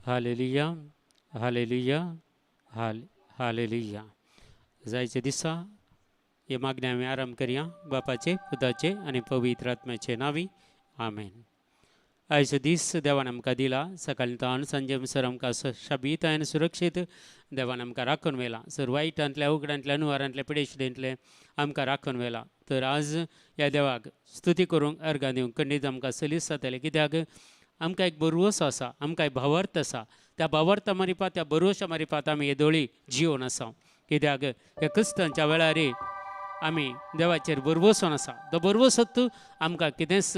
Hallelujah, hallelujah, hallelujah. जायच्या दिसा हे मागणें आमी आराम करया बापाचे, पुताचे आनी पवित्र आत्म्याचे नांवी, आमेन. आयचो दीस देवान आमकां दिला. सकाळीं तावन सांजे म्हणसर आमकां शाबीत आनी सुरक्षीत देवान आमकां राखून व्हेला. सर वायटांतल्या, उगडांतल्या, अनुवारांतल्या, पिडेशिडेंतले आमकां राखून व्हेला. तर आज ह्या देवाक स्तुती करूंक, अर्गां दिवंक खंडीत आमकां सलीस जातलें. कित्याक आमकां एक बरवसो आसा, आमकां एक भावार्थ आसा. त्या भावार्था मारिपात, त्या बरवशा मारिपात आमी येदोळी जिवन आसा. कित्याक ह्या क्रिस्तांच्या वेळार आमी देवाचेर बरवसोन आसा. तो बरवसोत आमकां कितेंच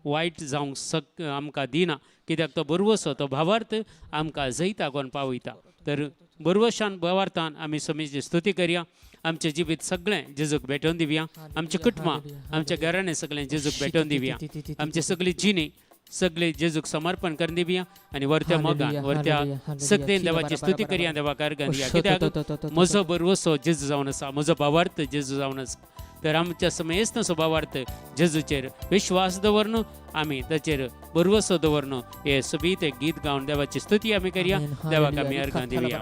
वायट जावंक सक आमकां दिना. कित्याक तो बरवसो, तो भावार्थ आमकां जैतागोन पावयता. तर बरवशान, भावार्थान आमी स्वामीची स्तुती करया. आमचें जिवीत सगळें जेजूक भेटोवन दिवया. आमचें कुटुंबां, आमच्या घराणें सगळें जेजूक भेटोवन दिवया. आमची सगळी जिणी सगळे जेजूक समर्पण करून दिवया आनी वरत्या मोगान, वरत्या सगळें देवाची स्तुती करया, देवाक अर्गां दिया. कित्याक म्हजो बरवसो जेजू जावन आसा, म्हजो भावार्थ जेजू जावन आसा. तर आमच्या समेस्त स्वभावार्थ जेजूचेर विश्वास दवरन, आमी ताचेर बरवसो दवरन हे सोबीत एक गीत गावन देवाची स्तुती आमी करया. देवाक आमी अर्गां दिवया.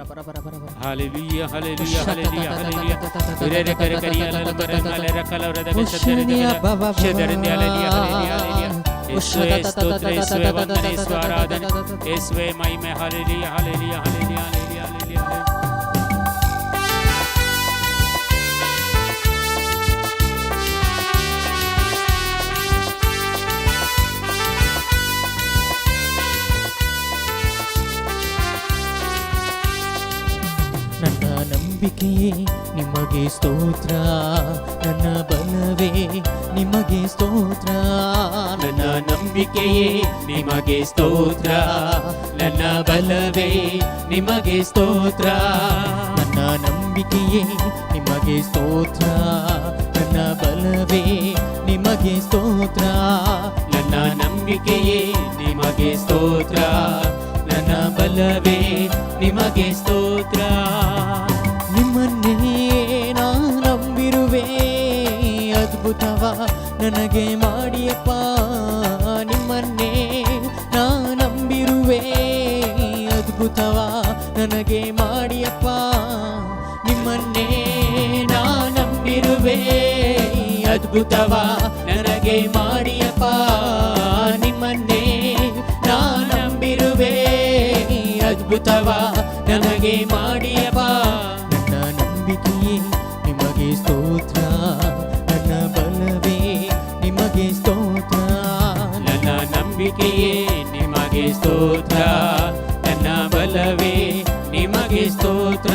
Hallelujah, hallelujah, hallelujah, hallelujah. रे रे करे करिया लल करे नाले रखला रे दे सदरे दे शेदरे दे. Hallelujah, hallelujah, hallelujah. येसुवे स्तोत्र, येसुवे वंदन, येसुवे आराधन, येसुवे महिमे. Hallelujah, hallelujah, hallelujah, hallelujah, hallelujah. ನನ್ನ ನಂಬಿಕೆಯೇ ನಿಮಗೆ ಸ್ತೋತ್ರ, ನನ್ನ ಬಲವೇ ನಿಮಗೆ ಸ್ತೋತ್ರ. ನನ್ನ ನಂಬಿಕೆಯೇ ನಿಮಗೆ ಸ್ತೋತ್ರ, ನನ್ನ ಬಲವೇ ನಿಮಗೆ ಸ್ತೋತ್ರ. ನನ್ನ ನಂಬಿಕೆಯೇ ನಿಮಗೆ ಸ್ತೋತ್ರ, ನನ್ನ ಬಲವೇ ನಿಮಗೆ ಸ್ತೋತ್ರ. ನನ್ನ ನಂಬಿಕೆಯೇ ನಿಮಗೆ ಸ್ತೋತ್ರ, ನನ್ನ ಬಲವೇ ನಿಮಗೆ ಸ್ತೋತ್ರ. ನಿಮ್ಮನ್ನೇ ನಾ ನಂಬಿರುವೆ, ಅದ್ಭುತವ ನನಗೆ ಮಾಡಿಯಪ್ಪ. ನಿಮ್ಮನ್ನೇ ನಾ ನಂಬಿರುವೆ, ಅದ್ಭುತವ ನನಗೆ ಮಾಡಿಯಪ್ಪ. ನಿಮ್ಮನ್ನೇ ನಾ ನಂಬಿರುವೆ, ಅದ್ಭುತವ ನನಗೆ ಮಾಡಿಯಪ್ಪ. ನಿಮ್ಮನ್ನೇ ನಾ ನಂಬಿರುವೆ, ಅದ್ಭುತವ ನನಗೆ ಮಾಡಿಯಪ್ಪ. ನನ್ನ ನಂಬಿಕೆಯೇ ನಿಮಗೆ ಸ್ತೋತ್ರ, ನನ್ನ ಬಲವೇ ನಿಮಗೆ ಸ್ತೋತ್ರ. ನನ್ನ ನಂಬಿಕೆಯೇ ನಿಮಗೆ ಸ್ತೋತ್ರ, ನನ್ನ ಬಲವೇ ನಿಮಗೆ ಸ್ತೋತ್ರ.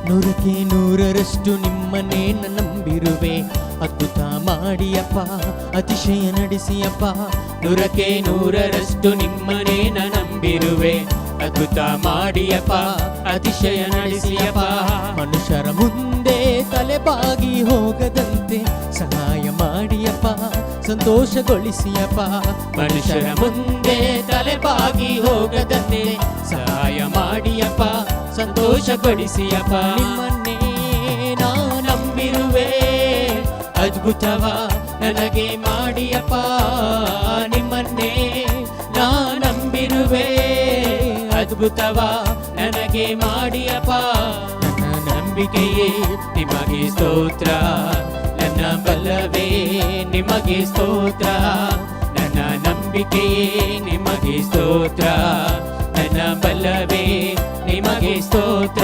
ನೂರಕ್ಕೆ ನೂರರಷ್ಟು ನಿಮ್ಮನ್ನೇ ನಂಬಿರುವೆ, ಅದ್ಭುತ ಮಾಡಿಯಪ್ಪ, ಅತಿಶಯ ನಡೆಸಿಯಪ್ಪ. ನೂರಕ್ಕೆ ನೂರರಷ್ಟು ನಿಮ್ಮನ್ನೇ ನಂಬಿರುವೆ, ಅದ್ಭುತ ಮಾಡಿಯಪ್ಪ, ಅತಿಶಯ ನಡೆಸಿಯಪ್ಪ. ಮನುಷ್ಯರ ಮುಂದೆ ತಲೆಬಾಗಿ ಹೋಗದಂತೆ ಸಹಾಯ ಮಾಡಿಯಪ್ಪ, ಸಂತೋಷಗೊಳಿಸಿಯಪ್ಪ. ಮನುಷ್ಯರ ಮುಂದೆ ತಲೆಬಾಗಿ ಹೋಗದಂತೆ ಸಹಾಯ ಮಾಡಿಯಪ್ಪ, ಸಂತೋಷಪಡಿಸಿಯಪ್ಪ. ನಿಮ್ಮನ್ನೇ ನಾ ನಂಬಿರುವೆ, ಅದ್ಭುತವ ನನಗೆ ಮಾಡಿಯಪ್ಪ. ನಿಮ್ಮನ್ನೇ ನಾ ನಂಬಿರುವೆ, ಅದ್ಭುತವ ನನಗೆ ಮಾಡಿಯಪ್ಪ. ನನ್ನ ನಂಬಿಕೆಯೇ ನಿಮಗೆ ಸ್ತೋತ್ರ, ನನ್ನ ಬಲವೇ ನಿಮಗೆ ಸ್ತೋತ್ರ. ನನ್ನ ನಂಬಿಕೆಯೇ ನಿಮಗೆ ಸ್ತೋತ್ರ, ನನ್ನ ಬಲವೇ ನಿಮಗೆ ಸ್ತೋತ್ರ.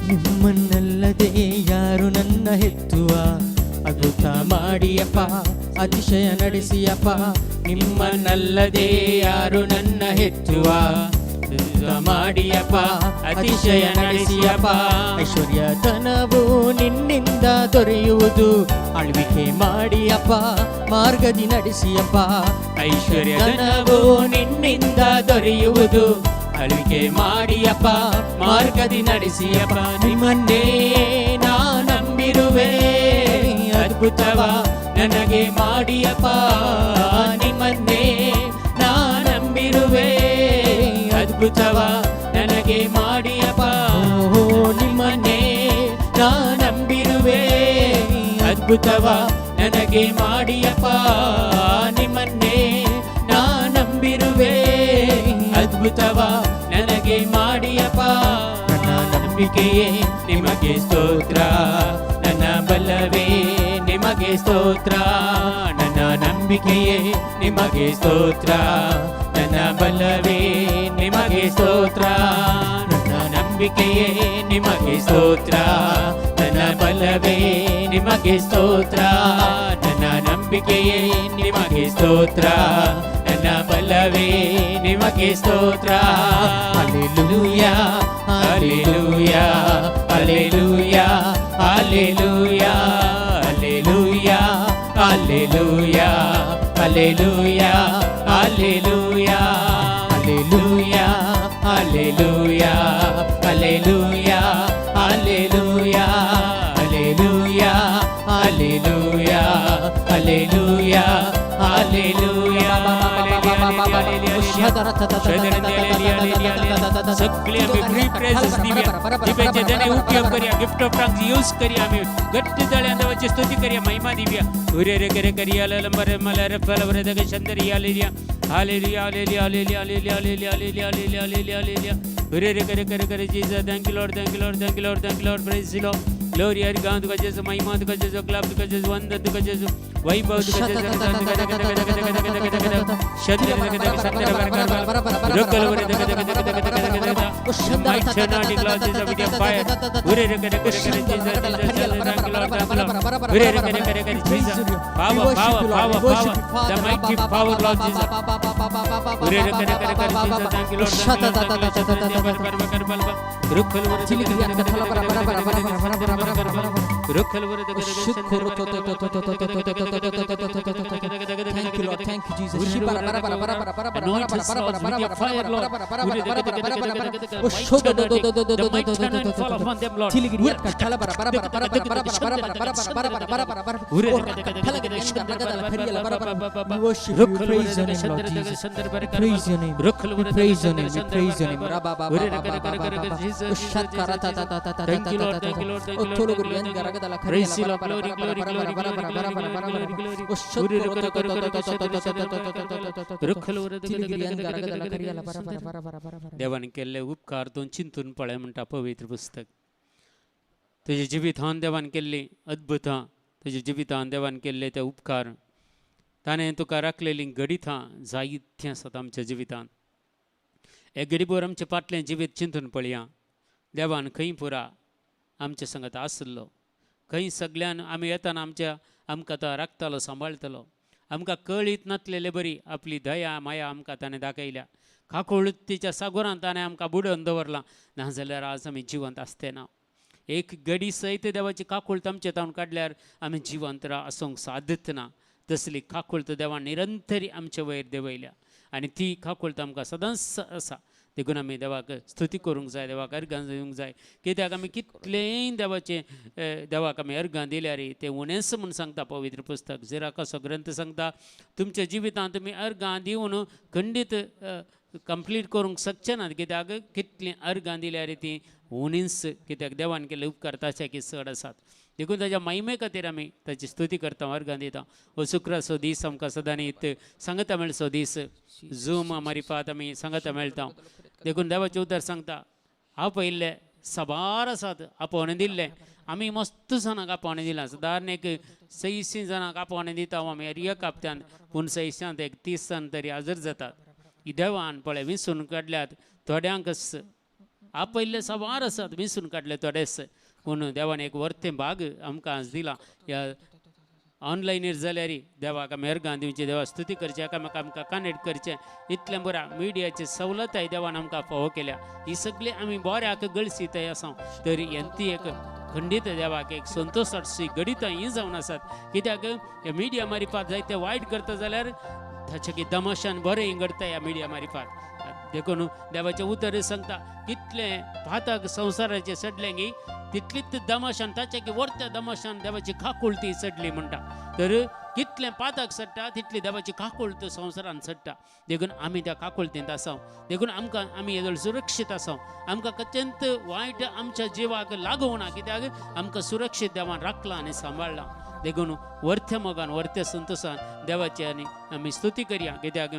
ನಿಮ್ಮನ್ನಲ್ಲದೆ ಯಾರು ನನ್ನ ಹೆತ್ತುವ, ಅದ್ಭುತ ಮಾಡಿಯಪ್ಪ, ಅತಿಶಯ ನಡೆಸಿಯಪ್ಪ. ನಿಮ್ಮನ್ನಲ್ಲದೆ ಯಾರು ನನ್ನ ಹೆತ್ತುವ, ಅದ್ಭುತ ಮಾಡಿಯಪ್ಪ, ಅತಿಶಯ ನಡೆಸಿಯಪ್ಪ. ಐಶ್ವರ್ಯತನವು ನಿನ್ನಿಂದ ದೊರೆಯುವುದು. ಆಳ್ವಿಕೆ ಮಾಡಿಯಪ್ಪ, ಮಾರ್ಗದಿ ನಡೆಸಿಯಪ್ಪ. ಐಶ್ವರ್ಯ ಧನವು ನಿನ್ನಿಂದ ದೊರೆಯುವುದು. ಆಳ್ವಿಕೆ ಮಾಡಿಯಪ್ಪ, ಮಾರ್ಗದಿ ನಡೆಸಿಯಪ್ಪ. ನಿಮ್ಮನ್ನೇ ನಾ ನಂಬಿರುವೆ, ಅದ್ಭುತವ ನನಗೆ ಮಾಡಿಯಪ್ಪ. ನಿಮ್ಮನ್ನೇ ನಾ ನಂಬಿರುವೆ, ಅದ್ಭುತವ ನನಗೆ ಮಾಡಿಯಪ್ಪ. ಓ ನಿಮ್ಮನ್ನೇ ನಾ ನಂಬಿರುವೆ, ಅದ್ಭುತವ ನನಗೆ ಮಾಡಿಯಪ್ಪ. ನಿಮ್ಮನ್ನೇ ನಾ ನಂಬಿರುವೆ, ಅದ್ಭುತವ ನನಗೆ ಮಾಡಿಯಪ್ಪ. ನನ್ನ ನಂಬಿಕೆಯೇ ನಿಮಗೆ ಸ್ತೋತ್ರ, ನನ್ನ ಬಲವೇ ನಿಮಗೆ ಸ್ತೋತ್ರ. ನನ್ನ ನಂಬಿಕೆಯೇ ನಿಮಗೆ ಸ್ತೋತ್ರ, ನನ್ನ ಬಲವೇ ನಿಮಗೆ ಸ್ತೋತ್ರ. ನನ್ನ ನಂಬಿಕೆಯೇ ನಿಮಗೆ ಸ್ತೋತ್ರ, ನನ್ನ ಬಲವೇ ನಿಮಗೆ ಸ್ತೋತ್ರ. ನನ್ನ ನಂಬಿಕೆಯೇ ನಿಮಗೆ ಸ್ತೋತ್ರ, ನನ್ನ ಬಲವೇ ನಿಮಗೆ ಸ್ತೋತ್ರ. Hallelujah, hallelujah, hallelujah, hallelujah, hallelujah, hallelujah, hallelujah, hallelujah, hallelujah, hallelujah, hallelujah, hallelujah, hallelujah, hallelujah, hallelujah, hallelujah. सगळे आम्ही फ्री प्रेझेस दिव्या दिव्याचे जने उपयोग करूया, गिफ्ट ऑफ टंग्स यूज करूया. आम्ही घट्ट जाळ्या देवाची स्तुती करूया, महिमा दिव्या. उरे रे करे करिया लंबर मला रफल वर चंद्र hallelujah, hallelujah, hallelujah, hallelujah, hallelujah, hallelujah, hallelujah, hallelujah, hallelujah. उरे रे करे करे करे Jesus. Thank you Lord, thank you Lord, thank you Lord, thank you Lord. Praise the Lord. Glory अर्घां तुका जेजू, महिमा तुका जेजू, क्लाप तुका जेजू, वंदन तुका जेजू, वैभव तुका जेजू. Power, power, power, power, the mighty power, Lord Jesus. Thank you, Lord. Thank you, Lord. Thank you, Jesus. Anoint us, Lord, with your fire, Lord. The mighty anointing fall upon them, Lord. We worship you. Praise your name, Lord Jesus. Praise your name. Praise your name. We praise your name. Thank you, Lord. Thank you, Lord. Thank you, Lord. Praise you, Lord. Glory, glory, glory, glory, glory, glory, glory. देवान केल्ले उपकार तूं चिंतून पळय म्हणटा पवित्र पुस्तक. तुज्या जिवितान देवान केल्ली अद्भुतां, तुज्या जिवितान देवान केल्ले ते उपकार, ताणें तुका राखलेलीं घडितां जायतीं आसात आमच्या जिवितान. एक गरीबोर आमचें फाटलें जिवीत चिंतून पळया. देवान खंय पुरा आमच्या संगत आसलो, खंय सगळ्यान आमी येताना आमच्या आमकां तो राखतालो, सांबाळटलो. आमकां कळीत नासलेले बरी आपली दया माया आमकां ताणें दाखयल्या. काकुळतीच्या सागोरान ताणें आमकां बुडोवन दवरलां, नाजाल्यार आज आमी जिवंत आसते ना. एक गडी सयत देवाची काकुळत आमचे तावन काडल्यार आमी जिवंत आसूंक सादत ना. तसली काकुळत देवान निरंतरी आमचे वयर देंवयल्या आनी ती काकुळत आमकां सदांच आसा. देखून आमी देवाक स्तुती करूंक जाय, देवाक अर्गां दिवंक जाय. कित्याक आमी कितलेंय देवाचें देवाक आमी अर्गां दिल्यार तें उणेंच म्हूण सांगता पवित्र पुस्तक. जिराकाचो ग्रंथ सांगता तुमच्या जिवितांत तुमी अर्गां दिवन खंडीत कंप्लीट करूंक शकचे नात. कित्याक कितलीं अर्गां दिल्यार तीं उणींच, कित्याक देवान केल्ले उपकार ताचे की चड आसात. देखून ताच्या महिमे खातीर आमी ताची स्तुती करता, अर्गां दिता. हो शुक्राचो दीस आमकां सदांच सांगता मेळचो दीस, झूम मारिफात आमी सांगता मेळटा. देखून देवाचें उतर सांगता आपयल्ले साबार आसात, आपोवणें दिल्लें आमी मस्त जाणांक आपोवणें दिलां. सादारण एक 600 जाणांक आपोवणें दिता आमी एक हप्त्यान, पूण 600 एक 30 जाण तरी हाजर जातात. देवान पळय विसून काडल्यात थोड्यांकच, आपयल्ले साबार आसात, विसून काडले थोडेच, पूण देवान एक वर्तें भाग आमकां आज दिला. ह्या ऑनलायनीर जाल्यार देवाक आमी अर्गां दिवची, देवा स्तुती करची, एकामेका आमकां कनेक्ट करचें. इतलें बरें मिडियाची सवलताय देवान आमकां फावो केल्या. ही सगळी आमी बऱ्याक गळसीतय आसा तरी ती एक खंडीत देवाक एक संतोशाची घडितां ही जावन आसात. कित्याक ह्या मिडिया मारिफात जायते वायट करता जाल्यार ताचे की दमाशान बरें घडता ह्या मिडिया मारिफात. देखून देवाचें उतर सांगता कितलें पातक संवसाराचें चडलें की तितलीच दमाशान ताचे की वरत्या दमाशान देवाची काकुळती चडली म्हणटा. तर कितलें पातक चडटा तितली देवाची काकुळत संवसारान चडटा. देखून आमी त्या काकुळतींत आसा. देखून आमकां आमी येदोळ सुरक्षीत आसा. आमकां अत्यंत वायट आमच्या जिवाक लागूंक ना, कित्याक आमकां सुरक्षीत देवान राखलां आनी सांबाळ्ळां. देखून वरत्या मोगान वरत्या संतोशान देवाची आनी आमी स्तुती करया, कित्याक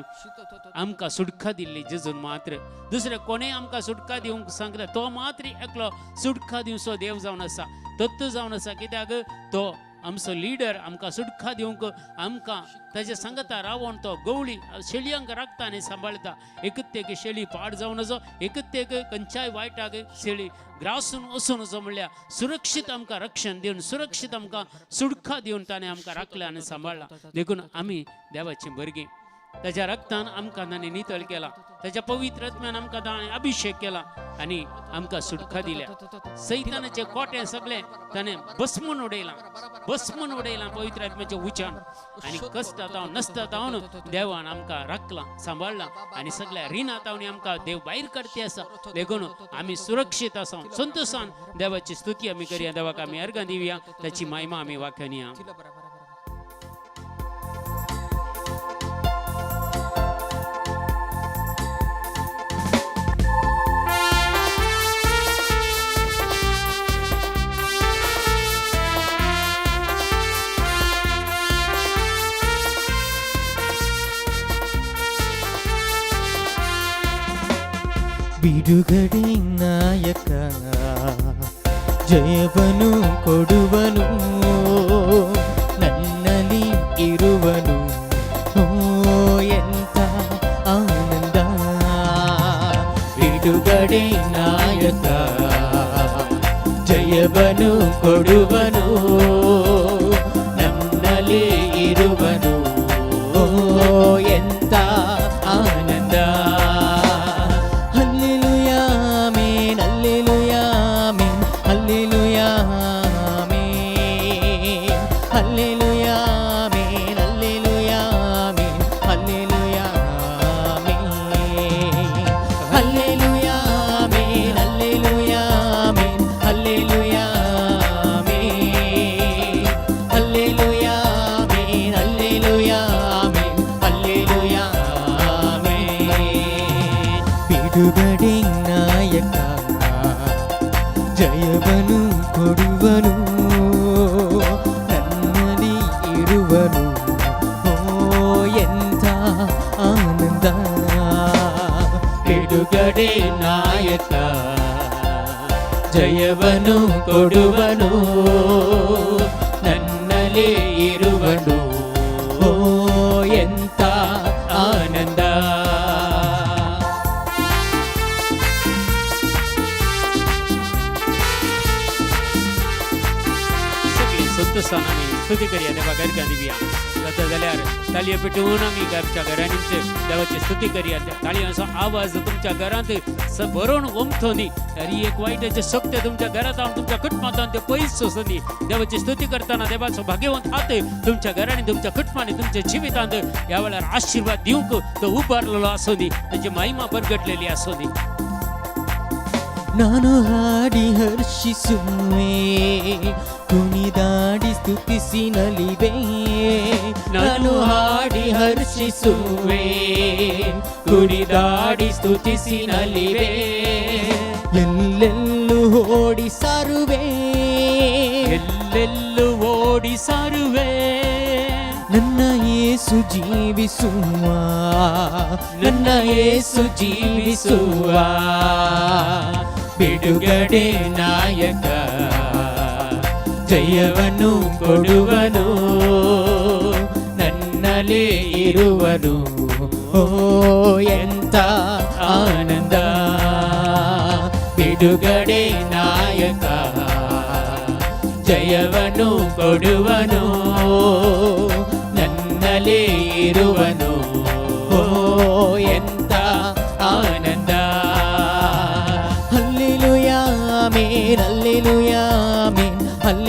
आमकां सुटका दिल्ली जेजून मात्र. दुसरें कोणें आमकां सुटका दिवंक सांगता तो मात्र एकलो सुटका दिवचो देव जावन आसा, तत्व जावन आसा. कित्याक तो आमचो लिडर आमकां सुटका दिवंक आमकां ताजे सांगता रावण तो गवळी शेळयांक राखता आनी सांबाळटा. एकूच एक शेळी पाड जावन असो, एकूच एक खंयच्याय वायटाक शेळी ग्रासून वचून असो म्हणल्यार सुरक्षीत आमकां रक्षण दिवन सुरक्षीत आमकां सुटका दिवन ताणें आमकां राखलें आनी सांबाळ्ळां. देखून आमी देवाचीं भुरगीं. ताज्या रक्तान आमकां ताणें नितळ केला, ताज्या पवित्र आत्म्यान आमकां ताणें अभिशेक केला आनी आमकां सुटका दिल्या. सैतानाचे कोटे सगळे ताणें भस्मून उडयलां, भस्मून उडयलां पवित्र आत्म्याच्या उच्यान. आनी कश्टां जावन नसता जावन देवान आमकां राखलां सांबाळ्ळां आनी सगळ्या रिणां तावणी आमकां देव भायर काडती आसा. देखून आमी सुरक्षीत आसा. संतोशान देवाची स्तुती आमी करया, देवाक आमी अर्गां दिवया, ताची महिमा आमी वाखाणया. ಬಿಡುಗಡೆ ನಾಯಕ ಜಯವನು ಕೊಡುವನು, ನನ್ನಲ್ಲಿ ಇರುವನು, ಓ ಎಂಥ ಆನಂದ. ಬಿಡುಗಡೆ ನಾಯಕ ಜಯವನು ಕೊಡುವನು, ನನ್ನಲ್ಲಿ ಇರುವನು, ಓ ಎಂಥ ಆನಂದ. ಬಿಡುಗಡೆ ನಾಯಕ ಜಯವನು ಕೊಡುವನು, ನನ್ನಲ್ಲಿ ಇರುವನು, ಓ ಎಂಥ ಆನಂದ. ಬಿಡುಗಡೆ ನಾಯಕ ಜಯವನು ಕೊಡುವನು, ನನ್ನಲ್ಲಿ ಇರುವನು, ಓ ಎಂಥ ಆನಂದ. संतोषान आमी स्तुती करया, देवाक अर्गां दिवया. जाता जाल्यार ताळयो पेटोवन आमी आमच्या घरांनीच देवाची स्तुती करया. ताळयांचो आवाज तुमच्या घरांत भरून ओमथो न्ही, अरे एक वायटाचे शक्त तुमच्या घरांत हांव तुमच्या कुटुंबांत ते पयस वचूं दी. देवाची स्तुती करतना देवाचो भाग्यवंत हात तुमच्या घरांनी तुमच्या कुटुंबांनी तुमच्या जिवितांत ह्या वेळार आशिर्वाद दिवंक तो उबारलेलो आसूं दी, ताची महिमा परगटलेली आसूं दी. ನಾನು ಹಾಡಿ ಹರ್ಷಿಸುವೆ, ಕುಣಿದಾಡಿ ಸ್ತುತಿಸಿ ನಲಿವೆ. ನಾನು ಹಾಡಿ ಹರ್ಷಿಸುವೆ, ಕುಣಿದಾಡಿ ಸ್ತುತಿಸಿ ನಲಿವೆ. ಎಲ್ಲೆಲ್ಲೂ ಓಡಿ ಸಾರುವೆ, ಎಲ್ಲೆಲ್ಲೂ ಓಡಿ ಸಾರುವೆ. ನನ್ನ ಯೇಸು ಜೀವಿಸುವ, ನನ್ನ ಯೇಸು ಜೀವಿಸುವ. ಬಿಡುಗಡೆ ನಾಯಕ ಜಯವನು ಕೊಡುವನು, ನನ್ನಲ್ಲಿ ಇರುವನು, ಓ ಎಂಥ ಆನಂದ. ಬಿಡುಗಡೆ ನಾಯಕ ಜಯವನು ಕೊಡುವನು, ನನ್ನಲ್ಲಿ ಇರುವನು, ಓ ಎಂಥ ಆನಂದ. Hallelujah amen, hallelujah amen.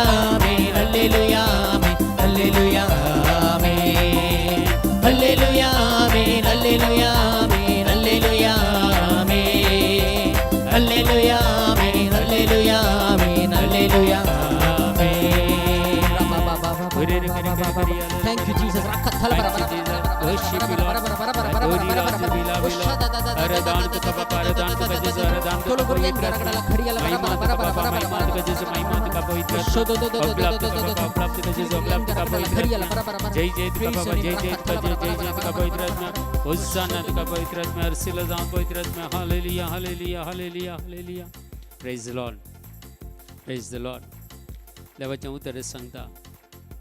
Hallelujah, amen. Hallelujah, amen. Hallelujah, amen. Hallelujah, amen. Hallelujah, amen. Hallelujah, amen. Hallelujah, amen. Hallelujah, amen. Hallelujah, amen. Thank you, Jesus. Thank you, Jesus. Worship you, Lord. Adore you, Lord. We love you, Lord. आराधना तुका बापा, आराधना तुका जेजू, आराधना तुका पवित्र आत्मा. महिमा तुका बापा, महिमा तुका जेजू, महिमा तुका पवित्र आत्मा. अबलाप तुका बापा, अबलाप तुका जेजू, अबलाप तुका पवित्र आत्मा. जय जय तुका बाबा, जय जय तुका, जय जय जय तुका पवित्र आत्मा. होसाना तुका पवित्र आत्मा, हरसिला जावं पवित्र आत्मा. Hallelujah, hallelujah, hallelujah, hallelujah. Praise the Lord, praise the Lord. देवाचें उतर सांगता,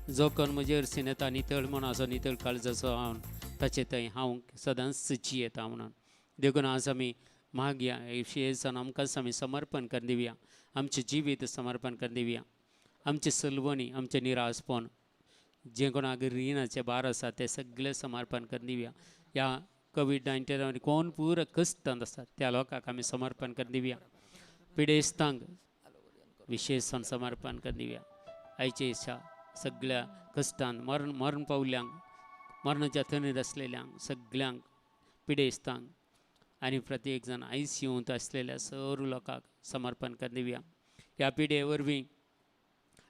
जो कोण म्हजे हरशीं येता नितळ मनाचो, नितळ काळजाचो हांव ताचे थंय हांव सदांच जियेता म्हणून. देखून आज आमी मागया, येसान आमकांच आमी समर्पण करून दिवया, आमचें जिवीत समर्पण करून दिवया, आमचें सलवणी, आमचें निराशपण, जें कोणाक रिणाचें भार आसा तें सगळें समर्पण करून दिवया. ह्या कोवीड-19 कोण पुरो कश्टांत आसा त्या लोकांक आमी समर्पण करून दिवया. पिडेस्तांक विशेष समर्पण करून दिवया. आयचे दिसा सगळ्या कश्टान मरण मरण पावल्यांक, मरणाच्या थंडीर आसलेल्यांक सगळ्यांक, पिडेस्तांक आनी प्रत्येक जाण आयसीयूंत आसलेल्या सर्व लोकांक समर्पण करून दिवया. ह्या पिडे वरवीं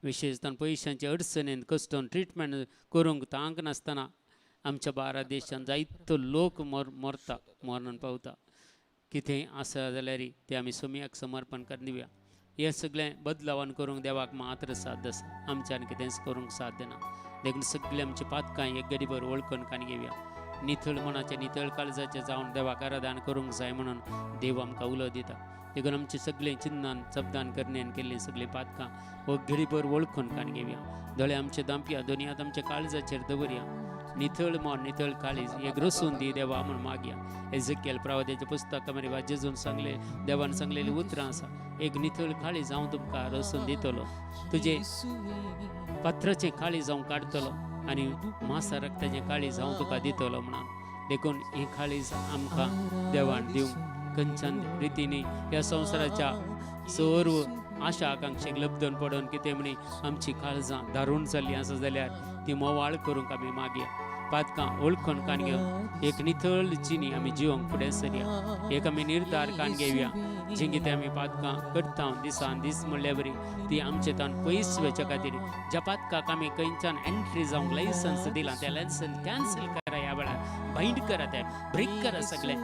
विशेशतः पयशांचे अडचणीन कश्टान ट्रिटमेंट करूंक तांक नासतना आमच्या भारत देशांत जायतो लोक मरता, मरण पावता. कितेंय आसा जाल्यार तें आमी सोमयाक समर्पण करून दिवया. हें सगळें बदलावान करूंक देवाक मात्र साध्य आसा, आमच्यान कितेंच करूंक साध्य ना. देखून सगळीं आमची पातकां एक गडीभर वळखून काडून घेवया. नितळ मनाचें, नितळ काळजाचें जावन देवाक आराधन करूंक जाय म्हणून देव आमकां उलो दिता. देखून आमची सगळीं चिन्नान शब्दान करणेन केल्लीं सगळीं पातकां हो घडीभर वळखून काडून घेवया. दोळे आमचे दांपया, दोनी हात आमच्या काळजाचेर दवरया. नितळ मन, नितळ काळीज एक रसून दी देवा म्हूण मागया. एझेकियल प्रवाद्याच्या पुस्तकामध्ये वा जेजून सांगले, देवान सांगलेली उतरां आसा, एक नितळ काळीज हांव तुमकां रसून दितलो, तुजे पत्राचें काळीज हांव काडटलो आनी मासा रक्ताचें काळीज हांव तुका दितलो म्हणून. देखून ही काळीज आमकां देवान दिवंक खंयच्यान रितीनी ह्या संवसाराच्या सर्व आशा आकांक्षेक लब्धन पडून कितें म्हणी आमची काळजां दारूण जाल्लीं आसा जाल्यार ती मोवाळ करूंक आमी मागया. पातकां वळखून कान घेवन एक नितळ जिणी आमी जिवंक फुडें सरया. एक आमी निर्धार कान घेवया, जी कितें आमी पातकां करता दिसान दीस म्हणल्या बरी ती आमचे तान पयस वचच्या खातीर ज्या पातकाक आमी खंयच्यान एंट्री जावंक लायसन्स दिलां त्या लायसन्स कॅन्सल करा, ह्या वेळार बायंड करा, ते ब्रेक करा, सगळें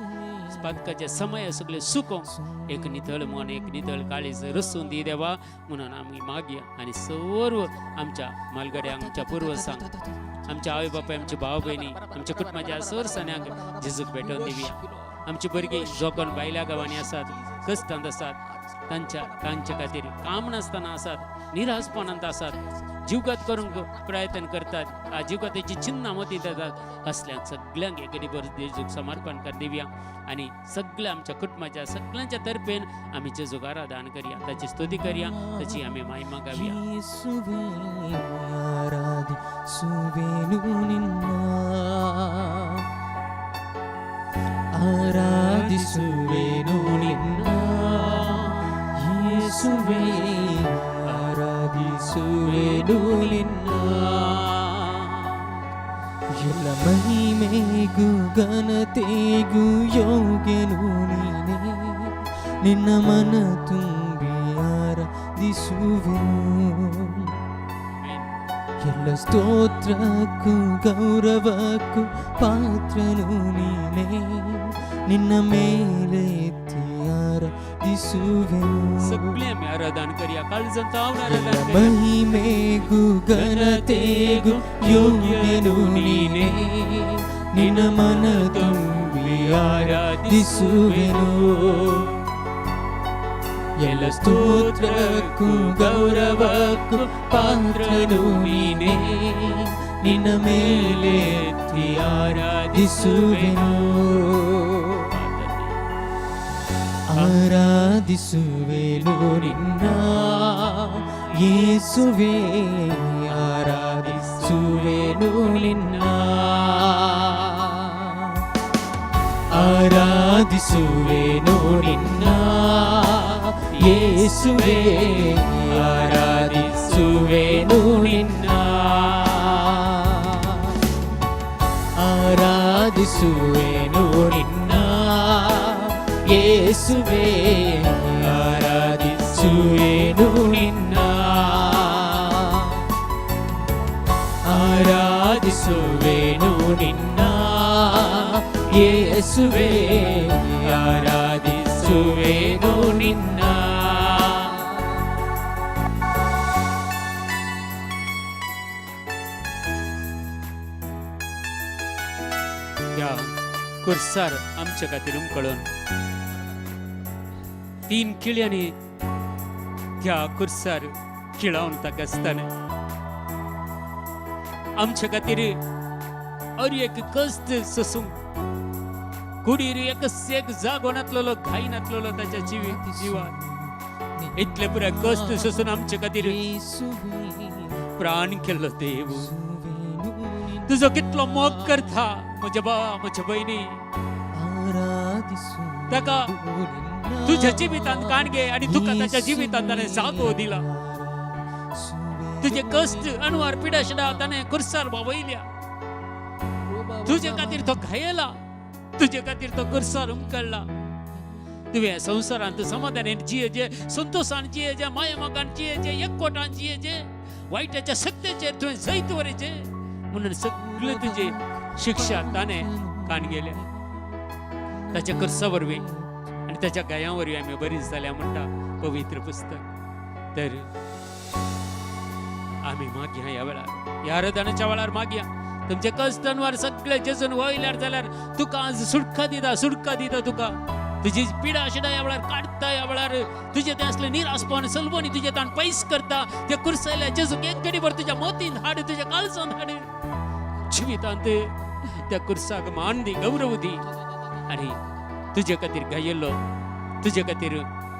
पातकाचे समय सगळे सुकोवंक एक नितळ मन, एक नितळ काळीज रसून दी देवा म्हणून आमी मागया. आनी सर्व आमच्या मालगड्यांक, आमच्या पुर्वजांक, आमच्या आवय बापाय, आमच्या भाव भयणी, आमच्या कुटुंबाच्या सर्व सण्यांक जेजूक भेटोवन दिवया. आमची भुरगीं जो कोण भायल्या गांवांनी आसात, कश्टांत आसात, तांच्या तांच्या खातीर काम नासतना आसात, निराशपणांत आसात, जीवघात करूंक प्रयत्न करतात, जीवघाताची चिन्नां मतींत येतात असल्या सगळ्यांक एक बरें जेजूक समर्पण कर दिवया. आनी सगळ्या आमच्या कुटुंबाच्या सगळ्यांच्या तर्फेन आमी जेजूक आराधन करया, ताची स्तुती करया, ताची आमी महिमा गावया. ಯೇಸುವೇ ಆರಾಧಿಸುವೆನು ನಿನ್ನ, ಆರಾಧಿಸುವೆನು ನಿನ್ನ, ಯೇಸುವೇ ಆರಾಧಿಸುವೆನು ನಿನ್ನ. ಎಲ್ಲ ಮಹಿಮೆಗೂ ಘನತೆಗೂ ಯೋಗ್ಯನು ನೀನೇ, ನಿನ್ನ ಮನ ತುಂಬಿ ಆರಾಧಿಸುವೆನು. ಎಲ್ಲ ಸ್ತೋತ್ರಕ್ಕೂ ಗೌರವಕ್ಕೂ ಪಾತ್ರನು ನೀನೇ, ನಿನ್ನ ಮೇಲೆ ಎತ್ತಿ ಆರಾಧಿಸುವೆನು. सगळे आमी आराधन करया, काळजांत जावन ಎಲ್ಲ आराधन करया. ಮಹಿಮೆಗೂ ಘನತೆಗೂ ಯೋಗ್ಯನು ನೀನೇ, ನಿನ್ನ ಮನ ತುಂಬಿ ಆರಾಧಿಸುವೆನು. ಎಲ್ಲ ಸ್ತೋತ್ರಕ್ಕೂ ಗೌರವಕ್ಕೂ ಪಾತ್ರನು ನೀನೇ, ನಿನ್ನ ಮೇಲೆ ಎತ್ತಿ ಆರಾಧಿಸುವೆನು. ಆರಾಧಿಸುವೆನು ನಿನ್ನ, ಯೇಸುವೇ ಆರಾಧಿಸುವೆನು ನಿನ್ನ, ಆರಾಧಿಸುವೆನು ನಿನ್ನ, ಯೇಸುವೇ ಆರಾಧಿಸುವೆನು. ಆರಾಧಿಸುವೆನು ನಿನ್ನ, ಆರಾಧಿಸುವೆನು ನಿನ್ನ ಯೇಸುವೇ, ಆರಾಧಿಸುವೆನು ನಿನ್ನ, ಆರಾಧಿಸುವೆನು ನಿನ್ನ ಯೇಸುವೇ, ಆರಾಧಿಸುವೆನು ನಿನ್ನ. ह्या कुर्सार आमच्या खातीर उमकळून तीन किळ्यांनी त्या कुर्सार खिळावन ताका आसताना आमच्या खातीर अर एक कश्ट सोसूंक कुडीर एक एक जागो नातलेलो, घाई नातलेलो ताच्या जिवार इतले पुराय कश्ट सोसून आमच्या खातीर प्राण केल्लो देव. तुजो कितलो मोग करता म्हज्या भावा, म्हज्या भयणी. ताका तुझ्या जिवितांत काणगे आनी तुका ताच्या जिवितांत ताणें जागो दिला. तुजे कश्ट अणवार पिडाशिडा ताणें कुर्सार बावयल्या. तुजे खातीर तो घायला, तुजे खातीर तो कुर्सार उमकळ्ळा. तुवें संवसारांत समाधानान जिये जे, संतोशान जिये जे, माया मोगान जिये जे, एकवटान जिये जे, वायटाच्या सत्तेचेर तुवें जैत वरेचे म्हणून सगळे तुजी शिक्षा ताणें कान गेल्या. ताच्या कर्सा वरवीं आनी ताच्या गायां वरवीं आमी बरी जाल्या म्हणटा पवित्र पुस्तक. तर आमी मागया ह्या वेळार, ह्या आराधनाच्या वेळार मागया. तुमचे कश्ट अनवार सगळे जेजून वयल्यार जाल्यार तुका आज सुटका दिता, सुटका दिता तुका. तुजी पिडा शिडा ह्या वेळार काडटा, ह्या वेळार तुजें तें असलें निरासपण सलवणी तुजें ताण पयस करता. त्या कुर्सायल्या जेजूक एक घडीभर तुज्या मतीन हाड, तुज्या काळजान हाड. जिवितांत त्या कुर्साक मान दी, गौरव दी आनी तुजे खातीर गायिल्लो, तुजे खातीर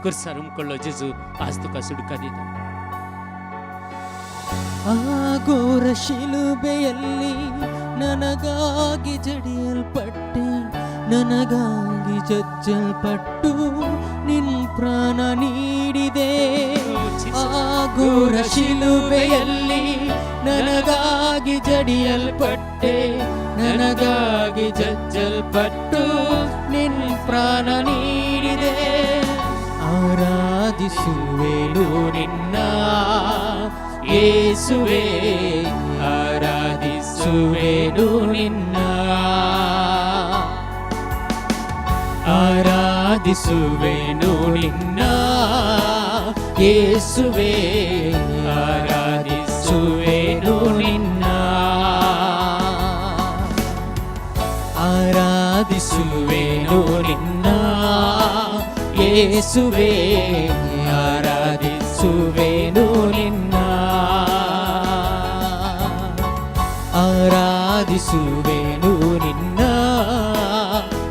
कुर्सार उमकळ्ळो जेजू आज तुका सुटका दिता. ಆ ಘೋರ ಶಿಲುಬೆಯಲ್ಲಿ ನನಗಾಗಿ ಜಡಿಯಲ್ಪಟ್ಟೆ, ನನಗಾಗಿ ಜಜ್ಜಲ್ಪಟ್ಟು ನಿನ್ ಪ್ರಾಣ ನೀಡಿದೆ. ಆ ಘೋರ ಶಿಲುಬೆಯಲ್ಲಿ ನನಗಾಗಿ ಜಡಿಯಲ್ಪಟ್ಟೆ, ನನಗಾಗಿ ಜಜ್ಜಲ್ಪಟ್ಟು ನಿನ್ ಪ್ರಾಣ ನೀಡಿದೆ. ಆರಾಧಿಸುವೆನು ನಿನ್ನ ಯೇಸುವೇ, ಆರಾಧಿಸುವೆನು ನಿನ್ನ, ಆರಾಧಿಸುವೆನು ನಿನ್ನ ಯೇಸುವೇ, ಆರಾಧಿಸುವೆನು ನಿನ್ನ, ಆರಾಧಿಸುವೆನು ನಿನ್ನ ಯೇಸುವೇ, ಆರಾಧಿಸುವೆನು ನಿನ್ನ, ಆರಾಧಿಸುವೆನು ನಿನ್ನ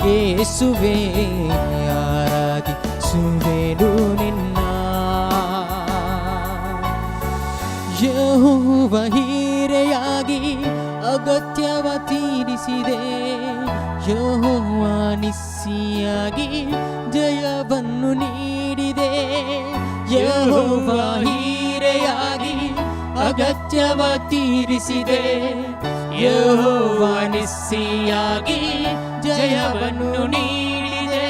ಯೇಸುವೇ, ಆರಾಧಿಸುವೆನು ನಿನ್ನ. ಯೆಹೋವ ಹೀರೆಯಾಗಿ ಅಗತ್ಯವ ತೀರಿಸಿದೆ, ಯೆಹೋವ ನಿಸ್ಸಿಯಾಗಿ ಜಯವನ್ನು ನೀಡಿದೆ. ಯೆಹೋವ ಹೀರೆಯಾಗಿ ಅಗತ್ಯವ ತೀರಿಸಿದೆ, ಯೆಹೋವ ನಿಸ್ಸಿಯಾಗಿ ಜಯವನ್ನು ನೀಡಿದೆ.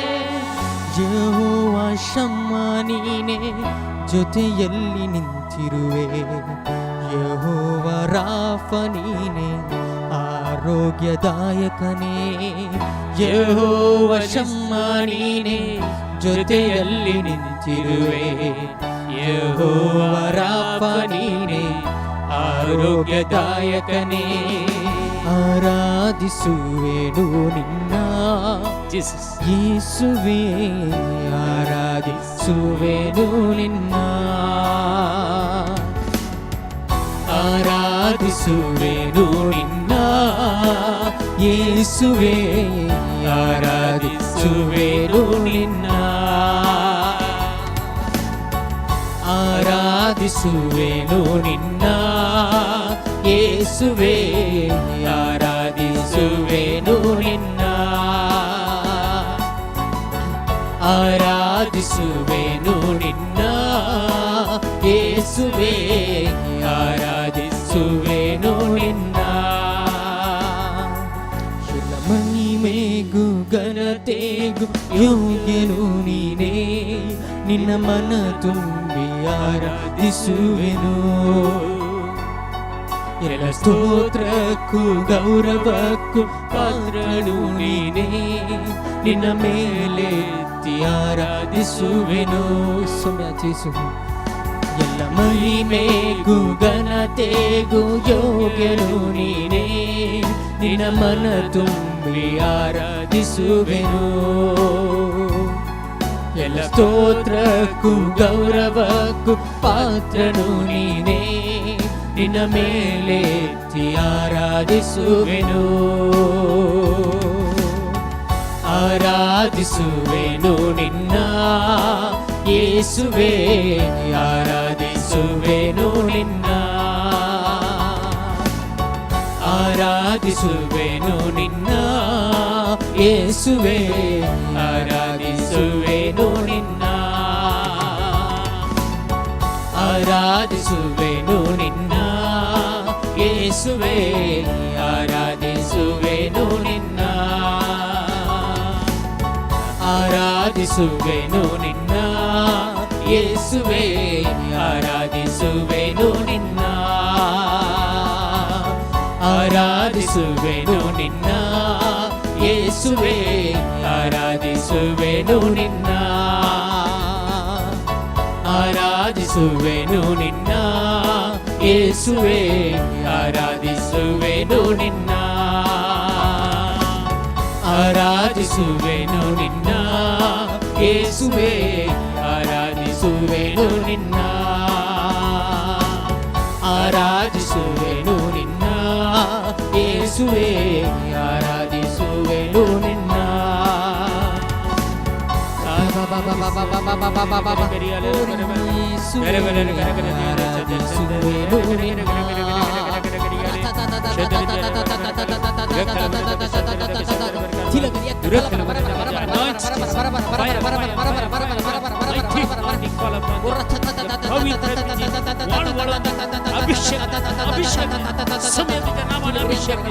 ಯೆಹೋವ ಶಮ್ಮ ನೀನೇ ಜೊತೆಯಲ್ಲಿ ನಿಂತಿರುವೆ, ಯೆಹೋವ ರಾಫ ನೀನೇ ಆರೋಗ್ಯದಾಯಕನೇ. ಯೆಹೋವ ಶಮ್ಮ ನೀನೇ ಜೊತೆಯಲ್ಲಿ ನಿಂತಿರುವೆ, ಯೆಹೋವ ರಾಫ ನೀನೇ ಆರೋಗ್ಯದಾಯಕನೇ. ಆರಾಧಿಸುವೆನು ನಿನ್ನ ಜೀಸಸ್ ಯೇಸುವೇ, ಆರಾಧಿಸುವೆನು ನಿನ್ನ, ಆರಾಧಿಸುವೆನು ನಿನ್ನ ಯೇಸುವೇ, ಆರಾಧಿಸುವೆನು ನಿನ್ನ, ಆರಾಧಿಸುವೆನು ನಿನ್ನ ಯೇಸುವೇ, ಆರಾಧಿಸುವೆನು ನಿನ್ನ, ಆರಾಧಿಸುವೆನು ನಿನ್ನ ಯೇಸುವೇ, ಆರಾಧಿಸುವೆನು ನಿನ್ನ. ಎಲ್ಲ ಮಹಿಮೆಗೂ ಘನತೆಗೂ ಯೋಗ್ಯನು ನೀನೇ, ನಿನ್ನ ಮನ ತುಂಬಿ ಆರಾಧಿಸುವೆನು. ಎಲ್ಲ ಸ್ತೋತ್ರಕ್ಕೂ ಗೌರವಕ್ಕೂ ಪಾತ್ರನು ನೀನೇ, ನಿನ್ನ ಮೇಲೆತ್ತಿ ಆರಾಧಿಸುವೆನು. ಸೌಮ್ಯ ಜೇಸು. ಎಲ್ಲ ಮಹಿಮೆಗೂ ಘನತೆಗೂ ಯೋಗ್ಯನು ನೀನೇ, ನಿನ್ನ ಮನ ತುಂಬಿ ಆರಾಧಿಸುವೆನು. ಎಲ್ಲ ಸ್ತೋತ್ರಕ್ಕೂ ಗೌರವಕ್ಕೂ ಪಾತ್ರನು ನೀನೇ, ನಿನ್ನ ಮೇಲೆತ್ತಿ ಆರಾಧಿಸುವೆನು. ಆರಾಧಿಸುವೆನು ನಿನ್ನ ಯೇಸುವೆ, ಆರಾಧಿಸುವೆನು ನಿನ್ನ. ಆರಾಧಿಸುವೆನು ನಿನ್ನ ಯೇಸುವೆ, ಆರಾಧಿಸುವೆನು ನಿನ್ನ. ಆರಾಧಿಸುವೆನು ನಿನ್ನ ಯೇಸುವೆ, ಆರಾಧಿಸುವೆನು ನಿನ್ನ. ಆರಾಧಿಸುವೆನು ನಿನ್ನ ಯೇಸುವೆ, ಆರಾಧಿಸುವೆನು ನಿನ್ನ. ಆರಾಧಿಸುವೆನು ನಿನ್ನ ಯೇಸುವೆ, ಆರಾಧಿಸುವೆನು ನಿನ್ನ. ಆರಾಧಿಸುವೆನು ನಿನ್ನ ಯೇಸುವೆ, ಆರಾಧಿಸುವೆನು ನಿನ್ನ. ಆರಾಧಿಸುವೆನು ನಿನ್ನ ಯೇಸುವೆ, ಆರಾಧಿಸುವೆನು ನಿನ್ನ. ಆರಾಧಿಸುವೆನು ನಿನ್ನ ಯೇಸುವೆ, ಆರಾಧಿಸುವೆನು ನಿನ್ನ. ಆರಾಧಿಸುವೆನು ನಿನ್ನ. ಅಭಿಷೇಕ, ಅಭಿಷೇಕ, ಸಮಯದ ನಾಮನ ಅಭಿಷೇಕ.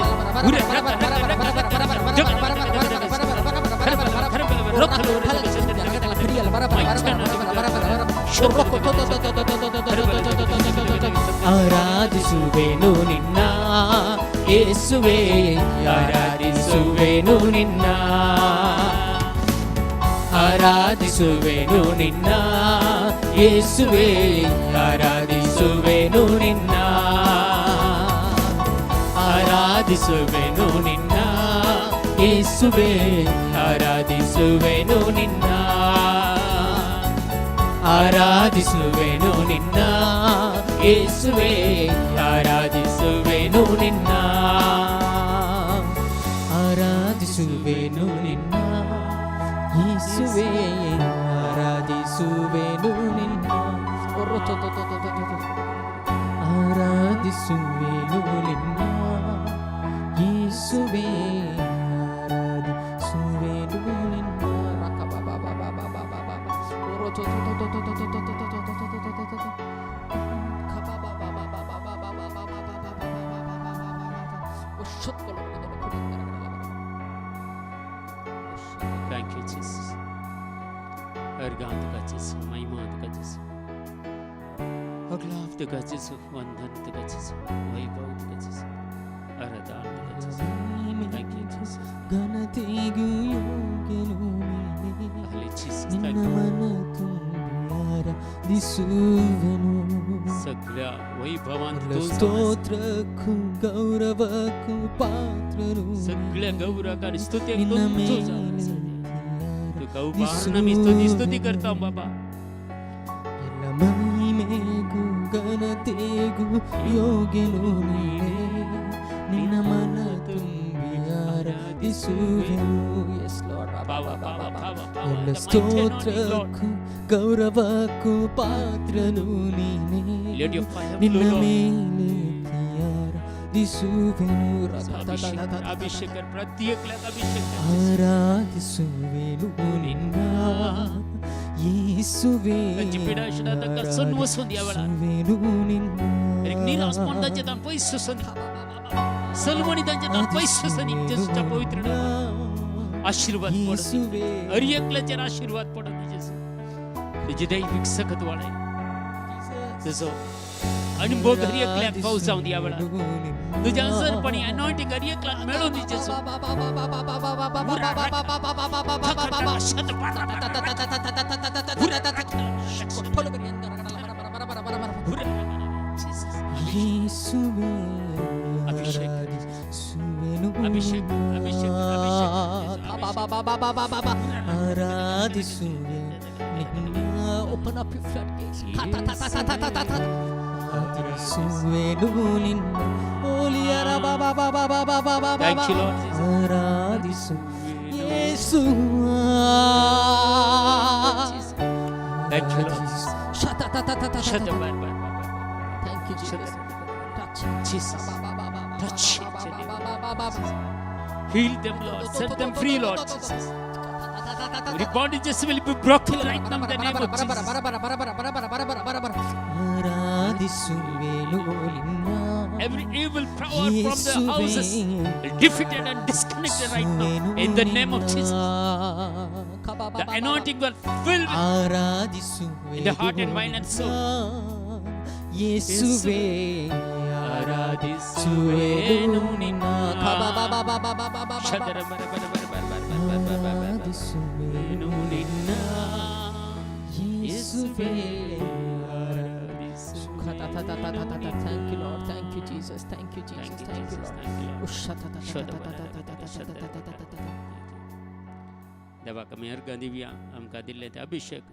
ಆರಾಧಿಸುವೆನು ನಿನ್ನ ಯೇಸುವೆ, ಆರಾಧಿಸುವೆನು ನಿನ್ನ. ಆರಾಧಿಸುವೆನು ನಿನ್ನ ಯೇಸುವೆ, ಆರಾಧಿಸುವೆನು ನಿನ್ನ. ಆರಾಧಿಸುವೆನು ನಿನ್ನ ಯೇಸುವೆ, ಆರಾಧಿಸುವೆನು ನಿನ್ನ. ಆರಾಧಿಸುವೆನು ನಿನ್ನ ಯೇಸುವೆ, ಆರಾಧಿಸುವೆನು ನಿನ್ನ. ಆರಾಧಿಸುವೆನು ನಿನ್ನ ಯೇಸುವೆ, ಆರಾಧಿಸುವೆನು ನಿನ್ನ. ಆರಾಧಿಸುವೆನು ನಿನ್ನ ಯೇಸುವೆ, ಆರಾಧಿಸುವೆನು ನಿನ್ನ. Thank you, Jesus. अर्घांत का Jesus, महिमा का Jesus, अगलाभ का Jesus, वंदन का Jesus, वैभव का Jesus, आराधन का Jesus. Thank you, Jesus. ಘನತೆಗೂ ಯೋಗ್ಯನು ನೀನೇ. Hallelujah, Jesus. ನಿನ್ನ Thank you. ಮನ ತುಂಬಿ ಆರಾಧಿಸುವೆನು. सगळ्या वैभवांत ಎಲ್ಲ तूच आहेस. ಸ್ತೋತ್ರಕ್ಕೂ ಗೌರವಕ್ಕೂ ಪಾತ್ರನು सगळ्या गौरव आणि स्तुती ನಿನ್ನ तूच आहेस. ಮೇಲೆ तुका उभारून आम्ही स्तुती स्तुती करता बाबा. ಎಲ್ಲ ಮಹಿಮೆಗೂ ಘನತೆಗೂ ಯೋಗ್ಯನು ನೀನೇ, ನಿನ್ನ ಮನ ತುಂಬಿ ಆರಾಧಿಸುವೆನು. Yes, Lord. Power, power, power, power. ಎಲ್ಲ The mighty anointing, Lord. ಸ್ತೋತ್ರಕ್ಕೂ ಗೌರವಕ್ಕೂ ಪಾತ್ರನು ನೀನೇ, Let your fire ನಿನ್ನ flow, Lord. ಮೇಲೆ ಆರಾಧಿಸುವೆನು. अभिषेक कर, अभिषेक कर, प्रत्येक अभिषेक कर. ಆರಾಧಿಸುವೆನು ನಿನ್ನ ಯೇಸುವೆ, त्यांची पीडा अशी आता कसून बसून यावेळा. ಆರಾಧಿಸುವೆನು ನಿನ್ನ. एक निराशपण तांचे तान पयस सोदी, सलवणी तांचे तान पयस सोदी. जेजूच्या पवित्र नावान आशीर्वाद पडो, हर एकल्याचेर आशीर्वाद पडो. जेजू, तुजी दैवीक सकत वाडय, तुजो अनुभव हर एकल्याक पावस जावन ह्या वेळार. तुज्या हजरपणी अनॉयंटींग हर एकल्याक मेळून दी जेजू. अभिषेक, अभिषेक, अभिषेक, अभिषेक. ಆರಾಧಿಸುವೆ ನಿನ್ನ. Open up your floodgates. ಆರಾಧಿಸುವೆನು ನಿನ್ನ ಓಲಿಯರ ಬಾಬಾ ಬಾಬಾ ಬಾಬಾ ಬಾಬಾ. Thank you, Lord Jesus. ಆರಾಧಿಸು Yesu. Thank you, Lord. Shut the bar, bar, bar, bar. Thank you, Jesus. Touch. Jesus. Touch each and every. Heal them, Lord. Set them free, Lord Jesus. Every bondages will be broken right now in the name of Jesus. ಆರಾಧಿಸುವೆನು ನಿನ್ನ. Every evil power from the houses defeated and disconnected right now in the name of Jesus. The anointing will fill with ಆರಾಧಿಸುವೆ in the heart and mind and soul. ಯೇಸುವೆ, ಆರಾಧಿಸುವೆನು ನಿನ್ನ. ಶದರ ಬರ ಬರ ಬರ ಬರ ಬರ ಬರ ಬರ ಬರ ಬರ. ಆರಾಧಿಸುವೆನು ನಿನ್ನ. ಯೇಸುವೆ. Thank you, Lord. Thank you, Jesus. Thank you, Jesus. Thank you, Thank you, Jesus. Lord. Thank you, Lord. देवाक आमी अर्गां दिवया. आमकां दिल्लें ते अभिषेक.